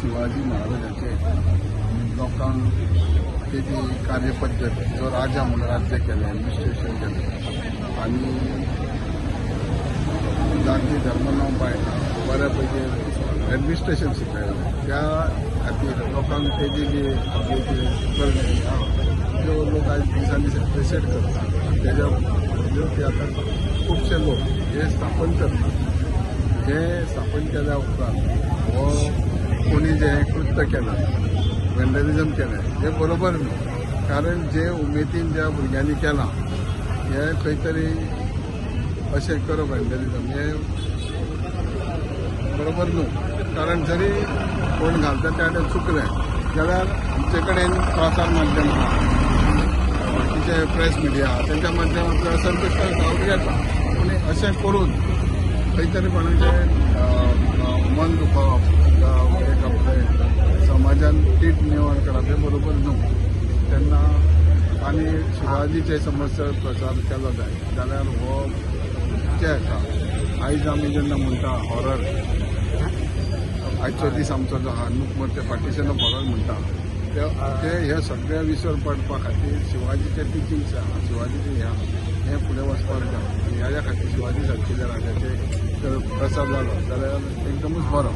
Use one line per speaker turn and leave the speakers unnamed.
शिवाजी महाराजाचे लोकांक तेजी कार्यपद्दत, जो राजा म्हणून राज्य केलें, एडमिनिस्ट्रेशन केलें आनी जाती धर्म न पाळटा बऱ्या पैकी एडमिनिस्ट्रेशन शिकयलें, त्या खातीर लोकांक तेजी जी आपली करणी आहा त्यो लोक आयज दिसान दीस एप्रिशिएट करता. तेज्या ते आतां खुबशे लोक हे स्थापन करतात. हे स्थापन केल्या उपरांत हो कोणी जें कृत्य केलां, वेंडलिजम केलें, हें बरोबर न्हू. कारण जे उमेदीन ज्या भुरग्यांनी केलां हें खंय तरी अशें करप वेंडलिजम हें बरोबर न्हू. कारण जरी कोण घालता त्या चुकलें जाल्यार आमचे कडेन प्रसार माध्यम आहा, बाकीचे प्रेस मिडिया आहा, तेंच्या माध्यमांतल्यान संकश्टां जावं येता. पूण अशें करून खंय तरी कोणाचें मन दुखोवप, एक आपलें समाजान तीट निर्माण करप हें बरोबर न्हू. तेन्ना आनी शिवाजीचे समज जर प्रचार केलो जायत जाल्यार हो जे येता आयज आमी जेन्ना म्हणटा हॉरर, आयचो दीस आमचो जो आहा नुकमत पार्टिशन ऑफ हॉरर म्हणटा, ते हे सगळे विसर पडपा खातीर शिवाजीचे टिचिंग्स आहा, शिवाजीचे हे आहा, हें फुडें वचपाक जाय. आनी ह्या खातीर शिवाजी सारकिल्ल्या राजाचे जर प्रसार जालो जाल्यार एकदमूच बरो.